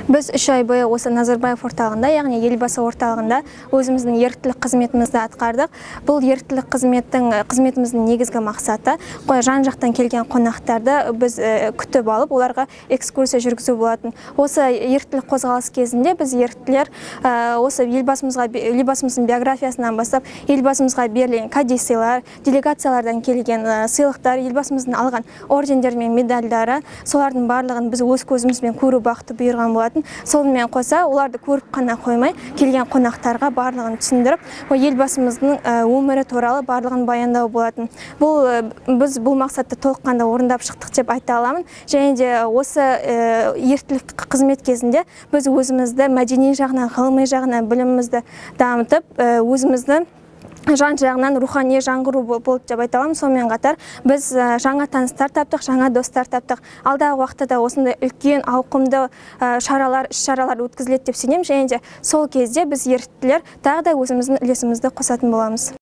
Біз 3 ай бойы осы Назарбаев орталығында, яғни Елбасы орталығында өзіміздің еріктілік қызметімізді атқардық. Бұл еріктілік қызметіміздің негізгі мақсаты жан-жақтан келген қонақтарды біз күтіп алып, оларға экскурсия жүргізу болатын. Осы еріктілік қозғалыс кезінде біз еріктілер осы Елбасымыздың биографиясынан бастап Елбасымызға берілген кәдесыйлар, делегациялардан келген сыйлықтар, Елбасымыздың алған ордендер мен медальдары, солардың барлығын біз өз көзімізбен көру бақыты бұйырған болатын. Сонымен қоса оларды көріп қана қоймай, келген қонақтарға барлығын түсіндіріп, Елбасымыздың өмірі туралы барлығын баяндау болатын. Біз бұл мақсатты толыққанды орындап шықтық деп айта аламын. Және де осы еріктілік қызмет кезінде біз өзімізді мәдени жағынан, ғылыми жағынан білімімізді дамытып, өзімізді жан жағынан рухани жаңғыру болды деп айта аламын. Сонымен қатар біз жаңа таныстар таптық, жаңа достар таптық. Алдағы уақытта да осындай үлкен ауқымды шаралар, іс-шаралар өткізіледі деп сенемін. Және де сол кезде біз еріктілер тағы да өзіміздің үлесімізді қосатын боламыз.